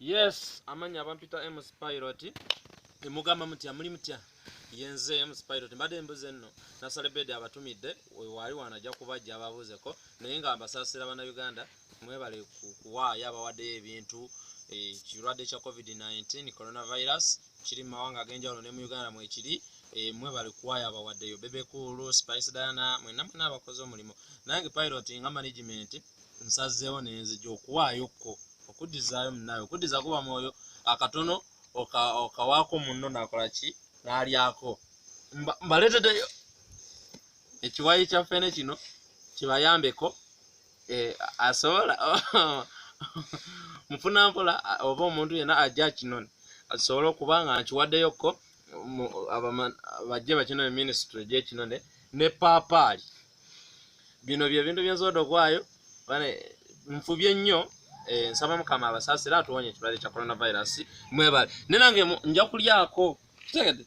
Yes, amanya abampita MC Pilot. Emugamba mutya, muli mutya? Yenze MC Pilot. Mbadde mbuze nno nasalebedi abatumidde wali wano ajja kubajja ababuuzeko, naye nga mbasaasira Bannayuganda, mwebale kuwaayo abawaddeyo ebintu. Ekirwadde kya COVID-19 coronavirus kiri mu mawanga ag'enjawulo, ne mu Uganda mwekiri. Mwebale kuwaayo abawaddeyo. Bebe Cool, Spice Diana, mwenna mwena abakoze omulimu. Nange Pilot nga management nsazeewo nenzija okuwaayokko okuddizaayo munaawe, okuddiza kuba mwoyo akatono okawaako munno nakola ki n'alyako. Mbaleeteddeyo ekiwayi kya ffene kino kibayambeko. Asobola mufunampola oba omuntu yenna ajja akinone asobole okuba nga nkiwaddeyokko, bajje bakinone, ministry gyekinone ne paapaali. Bino bye bintu byensobodde okuwaayo. Nfubye nnyo. Nsaba Mukama abasaasira, atuwonye ekirwadde kya coronavirus. Mwebale, ne nange nja kulyako. Kitegedde.